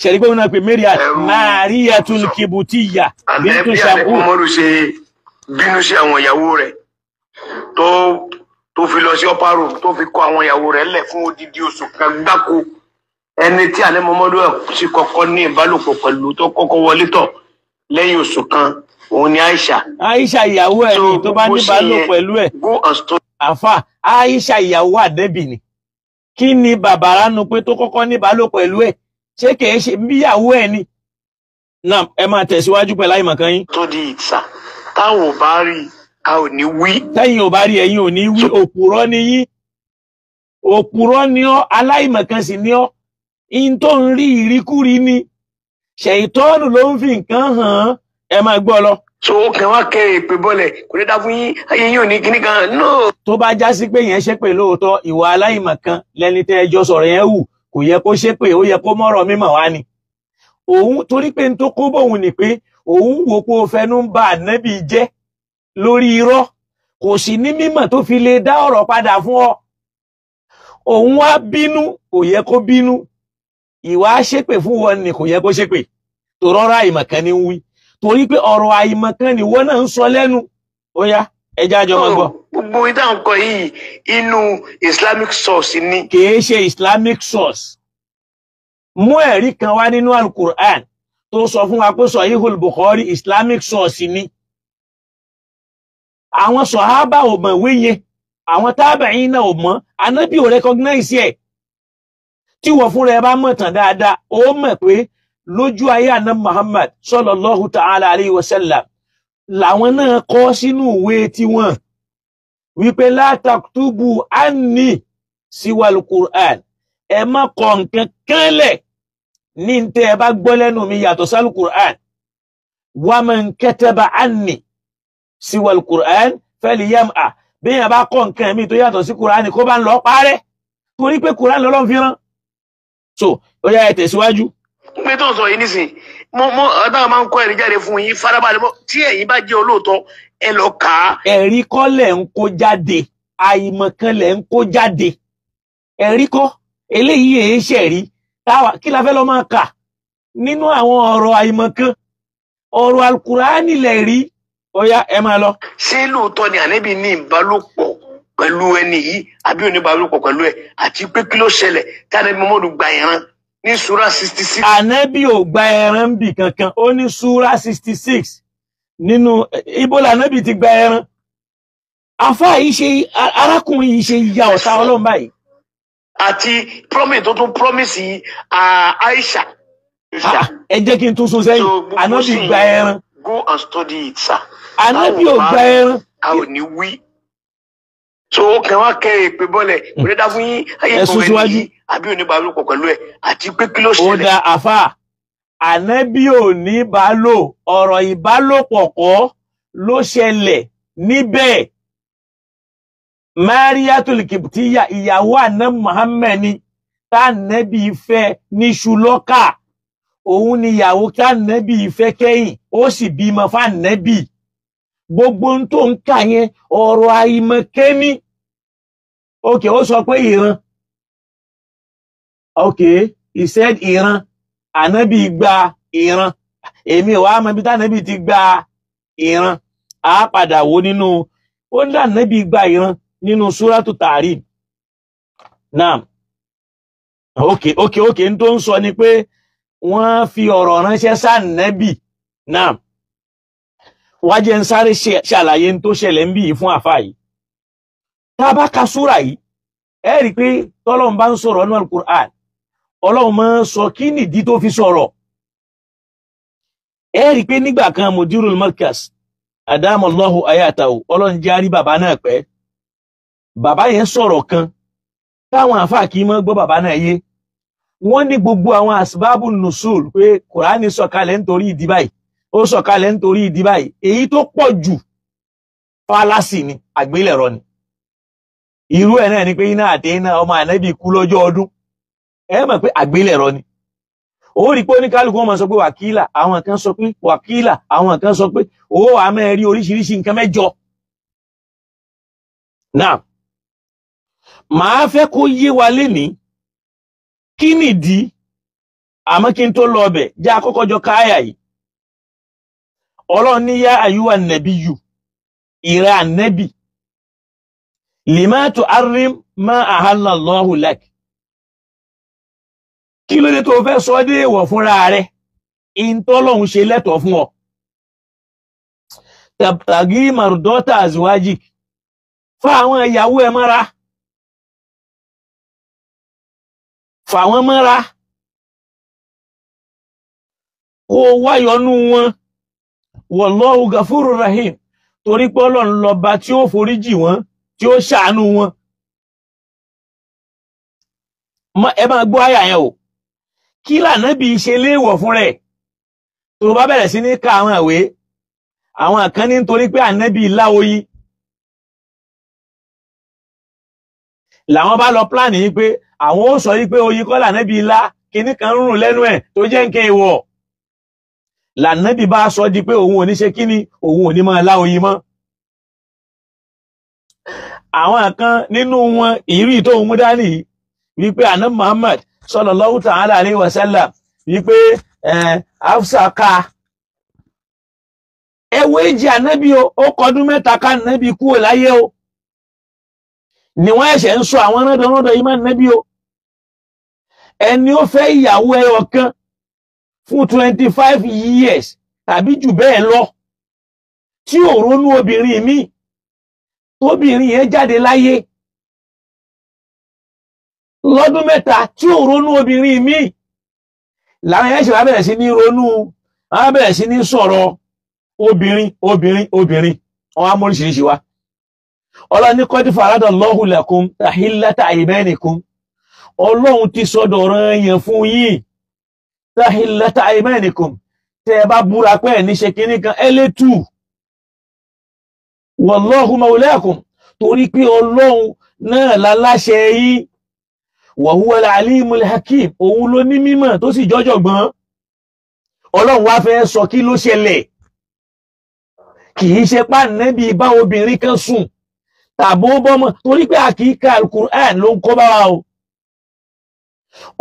Ṣẹ̀rí pé wọ́n náà pè Mariyatul Kibutiya bíntu Ṣàkú. Ànábì Muhammadu ṣe bínú sí àwọn ìyàwó rẹ̀ tó fi lọ sí upper room, tó fi kọ àwọn ìyàwó rẹ̀ lẹ̀ fún odidi oṣù kan gbáko. Ẹni tí ànábì Muhammadu sì kọ́kọ́ ní ìbálòpọ̀ pẹ̀lú tó kọ́kọ́ wọlé tọ̀ lẹ́yìn oṣù kan, òun ni Aisha. Aisha ìyàwó ẹ̀ ni tó bá ní ìbálò pẹ̀lú ẹ̀. Àfà Aisha ìyàwó àdẹ́bì ni. Kí ni bàbára nu pé tó kọ́kọ́ ní ìbálò pẹ̀lú ẹ̀? Ṣé kìí ṣe bíyàwó ẹ̀ ni? Náà ẹ máa tẹ̀síwájú pẹ̀lú àìmọ̀kan yín. Tó di ìsà táwọn ò bá rí a ò ní wí. Tẹ́yìn ò bá rí ẹ̀yin ò ní wí. Òpùrọ́ ni yín. Òpùrọ́ ni ọ́, aláìmọ̀kan sì ni ọ́. In tó ń rí ìríkúrí ni. Ṣèyítọ́ọ̀nù ló ń fi nǹkan hàn án. Ẹ máa gbọ́ lọ. So ó kàn wá kẹ èpè bọ́lẹ̀ kò ní dá fún yín, ayé yín ò ní kíní kan. No. Tó bá já sí pé yẹn ṣépè lóòótọ́, ìwà aláìmọ̀kan lẹni tẹ́ ẹjọ́ sọ̀rọ̀ yẹn wù, kò yẹ kó ṣépè, ó yẹ kó mọ́rọ̀ mímọ̀ wá ni. Òun torí pé n tó kó bóun ni pé òun wò pé ó fẹnu ń ba ànábì jẹ́ lórí irọ́, kò sì ní mímọ̀ tó fi lè dá ọ̀rọ̀ padà fún ọ. Òun wá bínú, kò yẹ kó bínú. Ìwà ṣépè fún wọn ni kò yẹ kó ṣépè. Tòrọ́rọ̀ àìmọ̀kan ni ń wí, torí pé ọ̀rọ̀ àìmọ̀kan ni wọ́n náà ń sọ lẹ́nu. Ó yá, ẹja àjọ máa gbọ́. Gbogbo ìdáhùn kan yìí inú Islamic source ni. Kìí ṣe Islamic source. Mú ẹ̀rí kan wá nínú Al-Qur'an tó sọ fún wa pé Sahihul Bukhari Islamic source ni. Àwọn sọ̀hábà ò mọ̀ ìwé yẹn, àwọn tábàáyín náà ò mọ̀, Ànábì ò recognize ẹ̀. Tí wọ́n fúnra ẹ bá mọ̀ tán dáadáa, ó mọ̀ pé lójú ayé àná Muhammad sallallahu ta'ala alayhi wa sallam làwọn náà kọ sínú ìwé tiwọn wípé la taktubu anni siwal Qur'an, ẹ má kọ nǹkan kánlẹ̀ ní tẹ́ ẹ bá gbọ́ lẹ́nu mi yàtọ̀ sálù Qur'an. Wa man kataba anni siwal Qur'an falyam'a, bí yẹn bá kọ nǹkan mi tó yàtọ̀ sí Qur'an kó bá ń lọ parẹ́, torí pé Qur'an lọ́lọ́run fi rán. So ó yá, ẹ tẹ̀síwájú. Pé tó ń sọ yìí nísìn, mo ọ̀dọ́ máa ń kọ́ ẹ̀rí jáde fún yín, farabalẹ̀ mọ́. Tí ẹ̀yin bá jẹ́ olóòótọ́ ẹ lọ kà á. Ẹ̀rí kọ́ lẹ̀ ń kó jáde, àìmọ̀kan lẹ̀ ń kó jáde. Ẹ̀rí kọ́ eléyìí èé ṣẹ̀rí. Táwa kí la fẹ́ lọ máa kà nínú àwọn ọ̀rọ̀ àìmọ̀kan? Ọ̀rọ̀ Al-Kùránì lẹ̀ rí. Ó yá, ẹ máa lọ. Ṣé lóòótọ́ ni ànábì ní ìbálòpọ̀ pẹ̀lú ẹni yìí àbí oníbálòpọ̀ pẹ̀lú ẹ̀, àti pé kí ló ṣẹlẹ̀ tí ànábì Muhammadu gba ìran ní Súrà 66. Ànábì ò gba ẹran bì kankan, ó ní Súrà 66 nínú ibo lànábì ti gba ẹran. Àfáà yìí ṣe, arákùnrin yìí ṣe ya ọ̀tá Ọlọ́run báyìí. Àti promise tó tún promise Aisha. Ẹ jẹ́ kí n tún sún sẹ́yìn. Ànábì gba ẹran. Go and study it, sir. Ànábì ò gba ẹran. A ò ní wí. So ó kàn wá kẹ́ èpè bọ́lẹ̀ kò ní dá fún yín ayé Ẹ sún ìkọ̀wé síwájú. nìyí àbí oníbàálòpọ̀ pẹ̀lú ẹ̀ àti pé kí ló Ó ṣẹlẹ̀. da àfáà. Ànábì ò ní bálò, ọ̀rọ̀ ìbálòpọ̀ kọ́ ló ṣẹlẹ̀ níbẹ̀. Mariatul Kiptiya, ìyàwó àná Muhammad ni, tánàbí fẹ́ ní ṣùlọ́kà. Òun ni ìyàwó tánàbí fẹ́ kẹ́yìn, ó sì bímọ fánàbí. Gbogbo ohun tó ń kà yẹn ọ̀rọ̀ àìmọ̀kẹ́ni. Okay, ó sọ pé ìran. Okay, he said ìran. Ànábì gba ìran. Èmi ò wá mọ ibi tánàbí ti gba ìran. A padà wò nínú ó ní ànábì gba ìran nínú Súrátù Tàrím. Naam. Okay, n tó ń sọ ni pé wọ́n fi ọ̀rọ̀ ránṣẹ́ sànábì. Naam. Wá jẹ́ ń sáré ṣàlàyé n tó ṣẹlẹ̀ ń bí yìí fún àfáà yìí. Tá a bá ka súrà yìí, ẹ rí i pé tọ́lọ́run bá ń sọ̀rọ̀ nínú Al-Qur'an, Ọlọ́run máa ń sọ kí nìdí tó fi sọ̀rọ̀. Ẹ rí i pé nígbà kan Mudirul Markaz, Adamallahu ayatahu, Ọlọ́run jẹ́ àrí bàbá náà pẹ́. Bàbá yẹn sọ̀rọ̀ kan táwọn àfáà kì í mọ́ gbọ́ bàbá náà yé. Wọ́n ní gbogbo àwọn asbábù nùsùl pé Kùránì sọ̀kalẹ̀ nítorí ìdí báyìí, ó sọ̀kalẹ̀ nítorí ìdí báyìí. Èyí tó pọ̀ jù fálásì ni, àgbélẹ̀rọ ni. Irú ẹ̀ náà ni pé iná àti iná ọmọ ànábì kú lọ́jọ́ ọdún. Ẹ mọ̀ pé àgbélẹ̀rọ ni. Ó rí pé oníkálukú wọn máa sọ pé wàkílà, àwọn kan sọ pé wàkílà, àwọn kan sọ pé ó wàá máa rí oríṣiríṣi nǹkan mẹ́jọ. Náà, màá fẹ́ kó yé wa lénìí kí nìdí, àmọ́ kí n tó lọ ọbẹ̀ jẹ́ àkọ́kọ́ jọ káyà yìí. Ọlọ́run ní yá àyúwà nẹ̀bí yù, ìrẹ́ ànẹ́bì, lima tu'arrim ma ahalla Allahu lak. Kí ló dé tó fẹ́ sọ dé èèwọ̀ fúnra rẹ̀, ìntọ́lọ́hun ṣe lẹ́tọ̀ọ́ fún ọ. Tabtagi mardota azwajik, fa àwọn ìyàwó ẹ mọ́ra, fà wọ́n mọ́ra, kó wáyọnú wọn. Wallahu gafurur rahim, torí pé Ọlọ́run lọ́ba tí ó foríjì wọ́n, tí ó ṣàánú wọn. Ẹ máa gbọ́ àyà yẹn o. Kí lànábì ṣe léèwọ̀ fún rẹ̀? Tó bá bẹ̀rẹ̀ sí ní ka àwọn ìwé, àwọn kan ní nítorí pé ànábì lá oyin. Làwọn bá lọ pláàni yìí pé àwọn ó sọ yìí pé oyin kọ́ lànábì lá, kinní kan ń rùn lẹ́nu ẹ̀ tó jẹ́ nǹkan èèwọ̀. Lànábì bá sọ di pé òun ò ní ṣe kíni, òun ò ní máa lá oyin mọ́. Àwọn kan nínú wọn ìrírí tó ń mú dání wípé àná Muhammad sallallahu ta'ala alayhi wa sallam wípé Hafsa ká ẹwọ èjì ànábì o, ó kọdún mẹ́ta ká ànábì kúrò láyé o, ni wọ́n ẹ̀ṣẹ̀ ń sọ àwọn rọ́dọ̀rọ́dọ̀ yìí má ànábì o. Ẹni ó fẹ́ ìyàwó ẹyọ kan fún 25 years tàbí jù bẹ́ẹ̀ lọ tí ò ronú obìnrin míì, tóbìnrin yẹn jáde láyé lọ́dún mẹ́ta tí ò ronú obìnrin míì, làwọn yẹn ṣe wá bẹ̀rẹ̀ sí ní ronú, wọ́n bẹ̀rẹ̀ sí ní sọ̀rọ̀ obìnrin obìnrin obìnrin, wọ́n á móríṣiríṣi wá. Ọlọ́run ní qad faradallahu lakum tahillata aymanikum, Ọlọ́run ti sọdọ̀ ọ̀ràn yẹn fún yín, tahillata aymanikum, tẹ́ ẹ bá búra pé ẹ̀ ní ṣe kinní kan ẹ lè tù. Wallahu mawlakum, torí pé Ọlọ́run náà láláṣẹ yín. Wa huwa al-alimul hakim, òun ló ní mímọ̀ tó sì jọ́jọ̀gbọ́n. Ọlọ́run wá fẹ́ sọ kí ló ṣẹlẹ̀. Kì í ṣe pànẹ́bí bá obìnrin kan sùn tàbó bọ́mọ, torí pé àkíkà al-Qur'an ló ń kó bá wa o.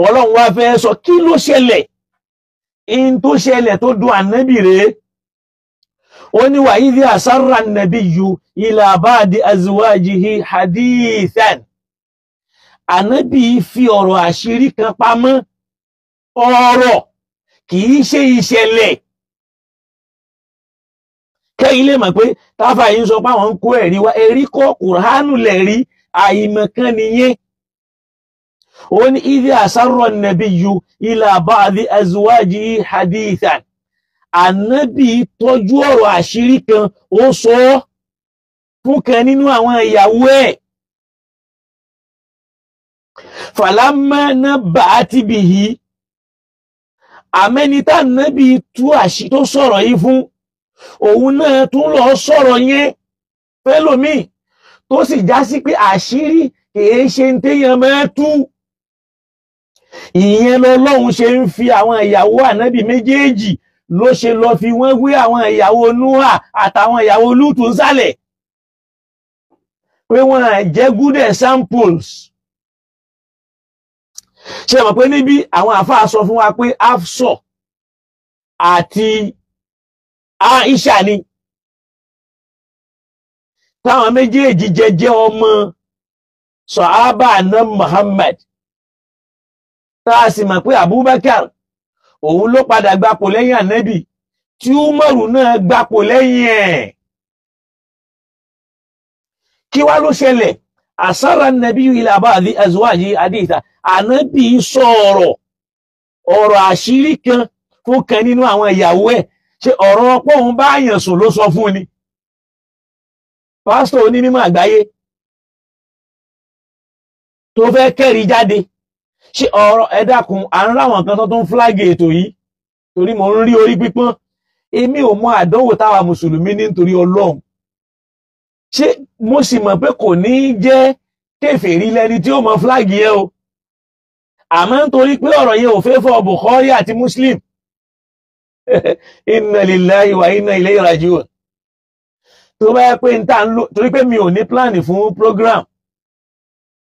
Ọlọ́run wá fẹ́ sọ kí ló ṣẹlẹ̀. In tó ṣẹlẹ̀ tó dùn ànẹ́bí rèé. Ó ní wa idh asarra an-nabiyyu ila ba'di azwajihi hadithan. Ànábì fi ọ̀rọ̀ àṣírí kan pamọ́, ọ̀rọ̀ kì í ṣe ìṣẹ̀lẹ̀. Kẹ́yìn lè mọ̀ pé táfà yìí ń sọ pé àwọn ń kó ẹ̀rí wá, ẹ̀rí kọ́ Kùránù lẹ̀ rí, àìmọ̀kan nìyẹn. Ó ní idh asarra an-nabiyyu ila ba'di azwajihi hadithan. Ànábì tọ́jú ọ̀rọ̀ àṣírí kan, ó sọ ọ́ fún kan nínú àwọn ìyàwó ẹ̀. Falamma nabba'at bihi, àmẹ́ni tá ànábì tú àṣí tó sọ̀rọ̀ yìí fún, òun náà tún lọ sọ̀rọ̀ yẹn fẹ́lòmíì, tó sì já sí pé àṣírí kìí ṣe ń téèyàn máa tú. Ìyẹn lọ́lọ́run ṣe ń fi àwọn ìyàwó ànábì méjèèjì ló ṣe lọ fi wọ́n wé àwọn ìyàwó Núhà àtàwọn ìyàwó Lútù nsàlẹ̀, pé wọ́n jẹ́ good examples. Ṣe mọ̀ pé níbi àwọn àfáà sọ fún wa pé Hafsa àti Aisha ni, táwọn méjèèjì jẹjẹ ọmọ sọ̀hábà náà Muhammad, tá a sì mọ̀ pé Abubakar òun ló padà gbapò lẹ́yìn ànábì, tí Umaru náà gbapò lẹ́yìn ẹ̀. Kí wá ló ṣẹlẹ̀? Asara an-nabiyyu ila ba'di azwaji haditha, ànábì sọ̀rọ̀ ọ̀rọ̀ àṣírí kan fún kan nínú àwọn ìyàwó ẹ̀. Ṣe ọ̀rọ̀ ọpọ́ òun bá yàn sùn ló sọ fún ni? Pásítọ̀ onímọ̀ àgbáyé tó fẹ́ kẹ́rì jáde, ṣe ọ̀rọ̀ ẹ dákun, à ń ráwọn kan tó tún fúlágì ètò yìí torí mo ń rí orí pípọ́n. Èmi ò mọ àdánwò táwa mùsùlùmí ní nítorí Ọlọ́run. Ṣé mo sì mọ̀ pé kò ní jẹ́ kèfèrí lẹni tí ó mọ fúlágì yẹn o, àmọ́ nítorí pé ọ̀rọ̀ yẹn ò fẹ́ fọ́ Bukhari àti Muslim. Inna lillahi wa inna ilayhi raji'un. Tó bá yẹ pé n ta ń lò, torí pé mi ò ní pláàni fún program,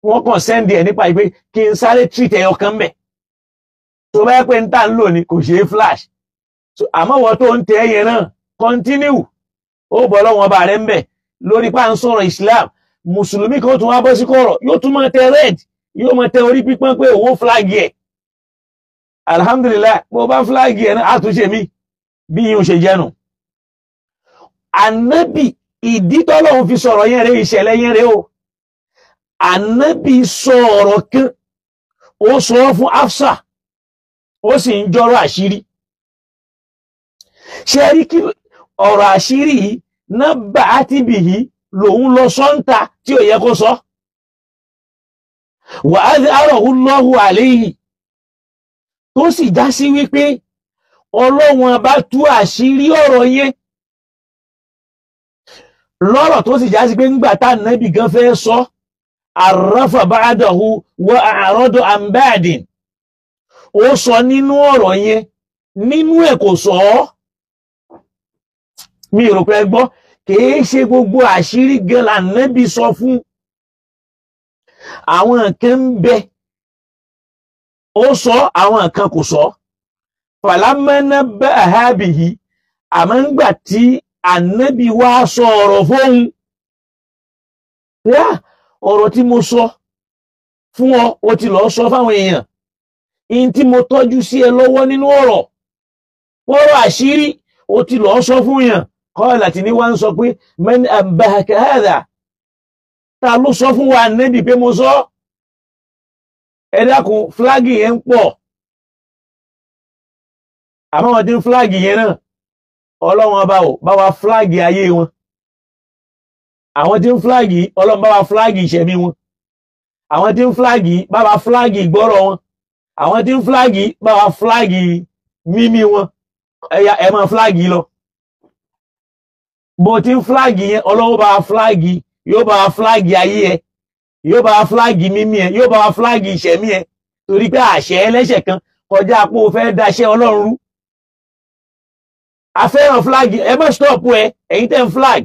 wọ́n kàn sẹ́ndì ẹ̀ nípa ìpé kí n sáré treat ẹyọ kan bẹ̀. Tó bá yẹ pé n ta ń lò ní kò ṣeé flash. So àmọ́ wọ́n tó ń tẹ ẹyẹ náà continue, ó bọ̀ lọ́wọ́n ọba rẹ̀ ń bẹ̀ lórí pa ń sọ̀rọ̀ Islam. Mùsùlùmí kan tún wá bọ́ sí kọ̀rọ̀, yóò tún máa tẹ red, yóò máa tẹ orí pípọ́n pé òun flag ẹ̀. Alhamdulillah, bó bá flag ẹ̀ náà àtúnṣe mi bí yíò ṣe jẹ́nu. Ànábì, ìdí tọ́lọ́run fi sọ̀rọ̀ yẹn rẹ̀, ìṣẹ̀lẹ̀ yẹn rẹ̀ o. Ànábì sọ ọ̀rọ̀ kan, ó sọ fún Hafsa, ó sì ń jọrọ̀ àṣírí. Ṣe rí kí ọ̀rọ̀ àṣírí yìí náà bá á ti bì yìí lòun lọ sọ́ńtà tí ò yẹ kó sọ. Wa adharahu Allahu alayhi, tó sì já sí wípé Ọlọ́run bá tú àṣírí ọ̀rọ̀ yẹn lọ́rọ̀, tó sì já sí pé ńgbà tá Ànábì gan fẹ́ sọ, arrafa ba'dahu wa a'rada an ba'din, ó sọ nínú ọ̀rọ̀ yẹn, nínú ẹ̀ kò sọ ọ́. Mi rò pé gbọ́, kìí ṣe gbogbo àṣírí gan l'Ànábì sọ fún. Àwọn kan ń bẹ ó sọ, àwọn kan kò sọ. Falamma nabba'aha bihi, àmọ́ ńgbà tí Ànábì wá sọ ọ̀rọ̀ fóun, yá ọ̀rọ̀ tí mo sọ fún ọ, ó ti lọ sọ fáwọn èèyàn, in tí mo tọ́jú sí ẹ lọ́wọ́ nínú ọ̀rọ̀ ọ̀rọ̀ àṣírí, ó ti lọ sọ fún yàn. Kọ́ọ̀lá tí ní wá ń sọ pé man abbahaka hadha, ta ló sọ fún wa Ànábì pé mo sọ? Ẹ dákun, fúlágì yẹn ń pọ̀, àmọ́ wọn ti ń fúlágì yẹn náà, Ọlọ́run ọba ò bá wa fúlágì ayé wọn. Àwọn tí ń fúlágì, Ọlọ́run bá wa fúlágì ìṣẹ̀mí wọn. Àwọn tí ń fúlágì, bá wa fúlágì ìgbọ́rọ̀ wọn. Àwọn tí ń fúlágì, bá wa fúlágì mímí wọn. Ẹ̀yà ẹ̀ máa fúlágì lọ. Bó ti ń fúlágì yẹn, Ọlọ́run bá wa fúlágì, yóò bá wa fúlágì ayé ẹ, yóò bá wa fúlágì mímí ẹ, yóò bá wa fúlágì ìṣẹ̀mí ẹ. Torí pé àṣẹ ẹlẹ́ṣẹ̀ kan kọjá pé o fẹ́ daṣẹ́ Ọlọ́run rú. A fẹ́ràn fúlágì, ẹ má stop ẹ, ẹ̀yin tẹ́ ń flag.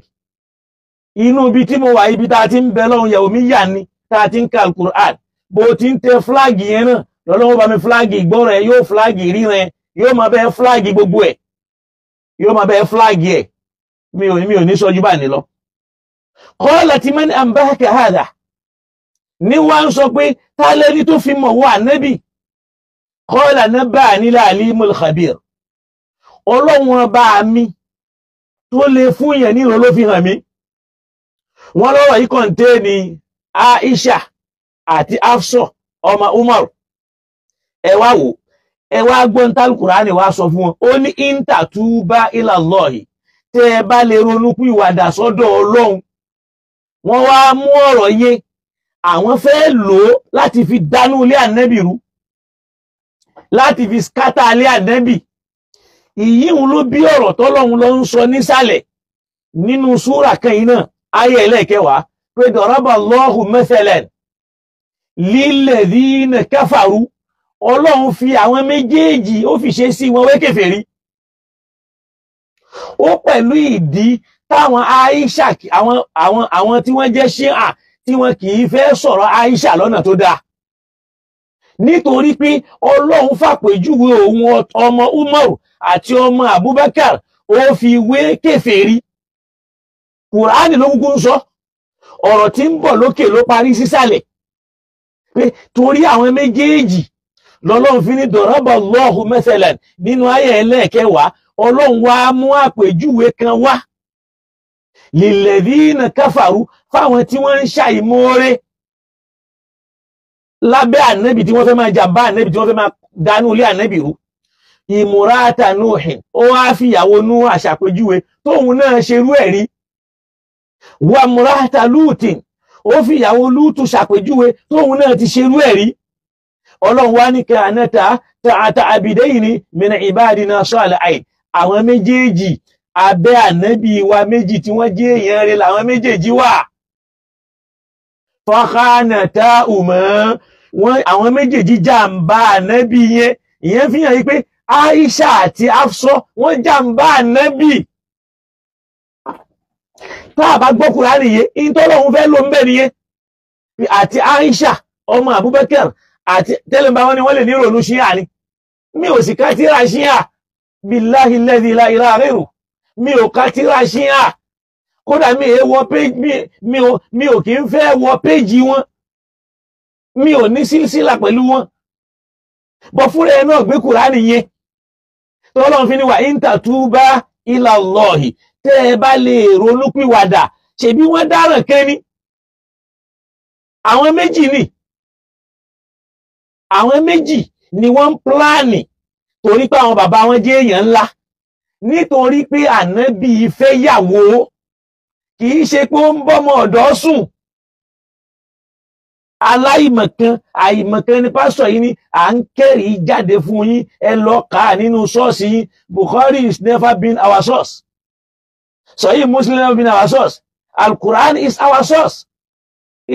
Inú ibi tí mo wà, ibi tá a ti ń bẹ lọ́hùn yẹ̀wò mi yà ni, tá a ti ń ka Al-Qur'an. Bó ti ń tẹ fúlágì yẹn náà, lọ́lọ́wọ́ bá mi fúlágì ìgbọ́rọ̀ ẹ, yóò fúlágì ríran ẹ, yóò máa bẹ́ẹ̀ fúlágì gbogbo ẹ̀, yóò máa bẹ́ẹ̀ fúlágì ẹ̀. Mi ò ní sọ ju báyìí lọ. Qalat man anbahaka hadha, ní wá ń sọ pé ta lẹni tó fi mọ̀ wá Ànábì? Qala nabba'ani al-alimul khabir, Ọlọ́run ọba mi tó lè fún yẹn ní ìran ló fi hàn mí. Wọ́n lọ́rọ̀ yìí kọ̀ǹtéènì Aisha àti Hafsa ọmọ Umar. Ẹ wá wò, ẹ wá gbọ́n tálùkùránì wá sọ fún wọn. Ó ní intatuba ilallahi, tẹ́ ẹ bá lè ronú pìwàdà sọ́dọ̀ Ọlọ́run. Wọ́n wá mú ọ̀rọ̀ yẹn, àwọn fẹ́ lò ó láti fi dánú ilé ànẹ́bì rú, láti fi skátà ilé ànẹ́bì. Ìyíhun ló bí ọ̀rọ̀ tọ́lọ́hun lọ ń sọ nísàlẹ̀ nínú súrà kan yìí náà, ayé ẹlẹ́ẹ̀kẹwàá, pé daraba Allahu mathalan lilladhina kafaru. Ọlọ́run fi àwọn méjèèjì ó fi ṣe sí wọn wé kèfèrí. Ó pẹ̀lú ìdí táwọn Aisha, àwọn tí wọ́n jẹ́ ṣíà tí wọ́n kì í fẹ́ sọ̀rọ̀ Aisha lọ́nà tó dáa, nítorí pé Ọlọ́run fàpèjúwe òun ọmọ Umar àti ọmọ Abubakar ó fi wé kèfèrí. Kùránì ló kúkú ń sọ ọ̀rọ̀ tí ń bọ̀ lókè ló parí sísàlẹ̀, pé torí àwọn méjèèjì lọ́lọ́run fi ní daraba Allahu mathalan nínú ayé ẹlẹ́ẹ̀kẹwàá. Ọlọ́run wá mú àpèjúwe kan wá lilladhina kafaru, fáwọn tí wọ́n ń ṣàìmoore lábẹ́ ànẹ́bì, tí wọ́n fẹ́ máa jàmbá ànẹ́bì, tí wọ́n fẹ́ máa dánú ilé ànẹ́bì rú. Ìmúrata Nuhin, ó wá fìyàwó Núhà ṣàpèjúwe tóun náà ṣerú ẹ̀ rí. Wà múrata Lúùtìn, ó fìyàwó Lúùtù ṣàpèjúwe tóun náà ti ṣerú ẹ̀ rí. Ọlọ́run wá ní ka'anata ta'ata abidayni min ibadina salihin, àwọn méjèèjì abẹ́ ànábì wa méjì tí wọ́n jẹ́ èèyàn rẹ̀ làwọn méjèèjì wà. Fọ́kánàtà ùmọ́ wọn, àwọn méjèèjì jàǹbá ànábì yẹn. Ìyẹn fi hàn yí pé Aisha àti Hafsa wọ́n jàǹbá ànábì. Tá a bá gbọ́ Kùránì yé, ìtọ́lọ́hun fẹ́ ló ń bẹ̀ nìyẹn. Àti Aisha ọmọ Abubakar àti tẹ́lẹ̀mbá wọn ni wọ́n lè ní ìrònú ṣíà ni. Mi ò sì ká tíra ṣíà, billahi alladhi la ilaha ghayru, mi ò ká tíra ṣíà. Kódà mi è wọ péjì, mi ò kí ń fẹ́ wọ péjì wọn, mi ò ní sílsílà pẹ̀lú wọn. Bọ́ fúnra ẹ náà gbé Kùránì yẹn tọ́lọ́run fi ní wà intatuba ila Allahi, tẹ́ ẹ bá lè ronúpìwàdà. Ṣebí wọ́n dáràn kẹ́ni, àwọn méjì ni, àwọn méjì ni wọ́n ń pláàni torí pé àwọn bàbá wọn jẹ́ èèyàn ńlá, nítorí pé ànábì fẹ́ yàwó, kì í ṣe pé ó ń bọ́mọ ọ̀dọ́ sùn. Aláìmọ̀kan àìmọ̀kan ni pásítọ̀ yìí ní à ń kẹ́rìí jáde fún yín, ẹ lọ kà á nínú ṣọ́ọ̀ṣì yín. Bukhari is never been our source. Sahih Muslim never been our source. Al-Quran is our source.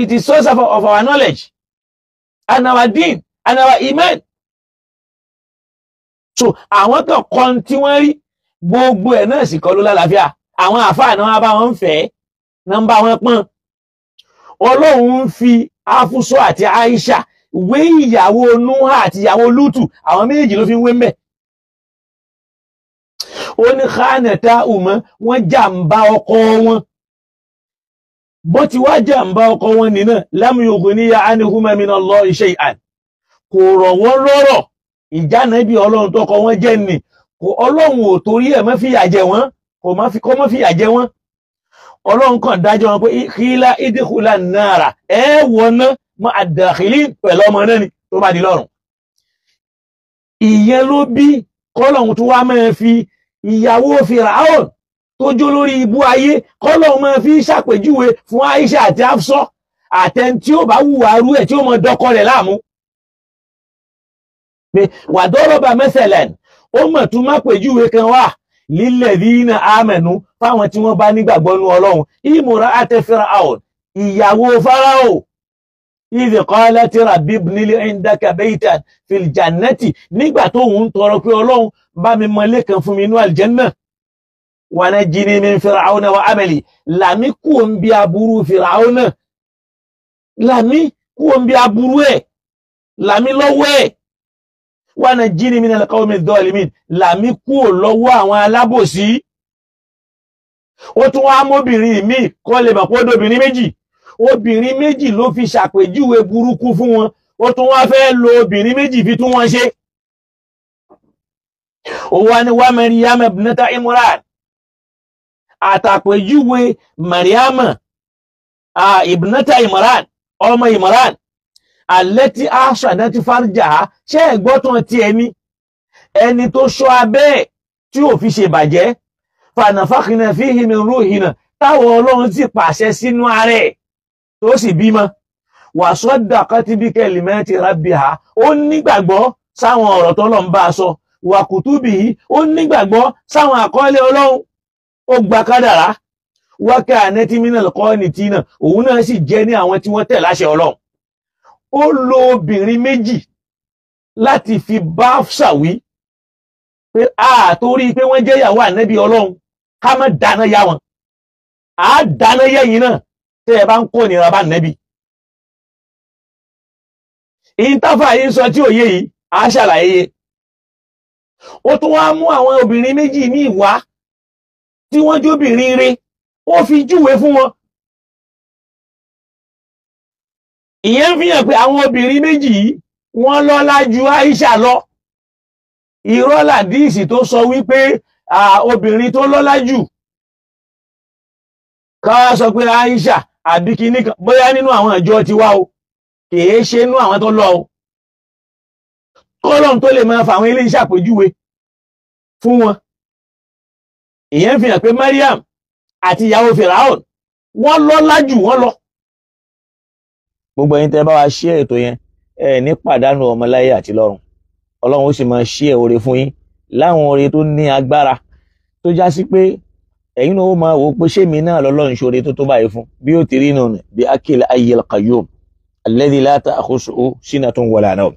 It is source of our knowledge and our deen and our iman. So àwọn kan kan tí wọ́n rí gbogbo ẹ̀ náà sì kọ́ ló lálàáfíà. Àwọn àfáà náà bá wọn fẹ́, náà bá wọn pọ́n. Ọlọ́run ń fi Afúsọ àti Aisha wé ìyàwó Núhà àti ìyàwó Lútù, àwọn méjèèjì ló fi ń wé mẹ́. Ó ní khanata umma, wọ́n jàǹbá ọkọ wọn. Bó ti wá jàǹbá ọkọ wọn nínà, lam yughniya anhuma minallahi shay'an, kò rọ̀ wọ́n lọ́rọ̀. Ìjánẹ́bí Ọlọ́run tọkọ wọn jẹ́ ni, kò Ọlọ́run ò torí ẹ̀ má fìyà jẹ wọ́n, kò má fi kọ́ má fìyà jẹ wọ́n. Ọlọ́run kàn dájọ́ wọn pé qila idkhula an-nara, ẹ wọná mọ́ ad-dakhilin pẹ̀lú ọmọ náà ni tó bá di lọ́run. Ìyẹn ló bí kọ́lọ́hun tó wá máa fi ìyàwó Fìràhùn tó jó lórí ibú ayé, kọ́lọ́hun máa fi ṣàpèjúwe fún Aisha àti Hafsa àtẹn tí ó bá wùwà rú ẹ̀ tí ó mọ dọ́kọ rẹ̀ láàmú. Pé wàdọ́rọ̀bà mathalan, ó mọ̀ tún má pèjúwe kan wà lilladhina amanu, fáwọn tí wọ́n bá nígbàgbọ́ nú Ọlọ́run. Imra'at Fir'aun, ìyàwó Fáráò, idh qalat rabbi ibni li indaka baytan fil jannati, nígbà tó ń tọrọ pé Ọlọ́run bá mi mọlé kan fún mi inú àlìjẹ́nnà, wa najjini min Fir'auna wa amali, làmí kú ń bí aburú Fir'auna, làmí kú ń bí aburú ẹ̀, làmí lọ́wọ́ ẹ̀, wa najjini minal qawmi dhalimin, làmí kú lọ́wọ́ àwọn alábòsí. Ó tún wá mọ́bìnrin míì kọ́ lè mọ̀ pé ó dóbìnrin méjì, obìnrin méjì ló fi ṣàpèjúwe burúkú fún wọn, ó tún wá fẹ́ lo obìnrin méjì fi tún wọn ṣe. Ó wá ní wa Maryam ibnata Imran, Àtàpèjúwe Mariama ibnata Imran, ọmọ Imran, allati ahsanat farjaha, ṣé ẹ̀gbọ́tàn ti ẹni ẹni tó ṣọ́ abẹ́ ẹ̀ tí ò fi ṣe bàjẹ́, fanafakhna fihi min ruhina, táwọn ọlọ́run sì pàṣẹ sínú ara ẹ̀ tó sì bímọ, wa saddaqat bi kalimati rabbiha, ó nígbàgbọ́ sáwọn ọ̀rọ̀ tọ́lọ́run bá a sọ, wa kutubihi, ó nígbàgbọ́ sáwọn àkọọ́lẹ̀ ọlọ́run, ó gba kádàrá, wa kanat minal qanitina, òun náà sì jẹ́ ní àwọn tí wọ́n tẹ̀ láṣẹ ọlọ́run. Ó lo obìnrin méjì láti fi bá ṣàwí pé a torí pé wọ́n jẹ́ ìyàwó ànábì ọlọ́run ká má dáná yá wọn, a dáná yẹ́yìn náà tẹ́ ẹ bá ń kó nira bá ànábì. Ìntàfà yìí sọ tí òye yìí a ṣàlàyé. Ó tún wá mú àwọn obìnrin méjì ní ìwá tí wọ́n jóbìnrin re, ó fi júwe fún wọn. Ìyẹn fi hàn pé àwọn obìnrin méjì yìí wọ́n lọ́lá ju Aisha lọ. Irọ́ làdíìsì tó sọ wípé obìnrin tó lọ́lá jù, ká sọ pé Aisha àbí kíní kan, bóyá nínú àwọn ìjọ tiwa o, kìí ṣe nínú àwọn tó lọ o. Kọ́lọ́n tó lè máa fa àwọn ilé iṣẹ́ àpèjúwe fún wọn. Ìyẹn fi hàn pé Mariam àti ìyàwó Firaun wọ́n lọ́lá jù wọ́n lọ. Gbogbo ẹ̀yin tẹ́ bá wa ṣe ètò yẹn, ẹ ní pàdánù ọmọ láyé àti lọ́run. Ọlọ́run ó sì máa ṣe oore fún yín láwọn oore tó ní agbára tó já sí pé ẹ̀yin náà ó máa wò ó pé ṣé mi náà lọ́lọ́run ṣoore tó tó báyìí fún, bí ó ti rí nù ní bí akil ayyil qayyum alladhi la ta'khusuhu sinatun wala nawm.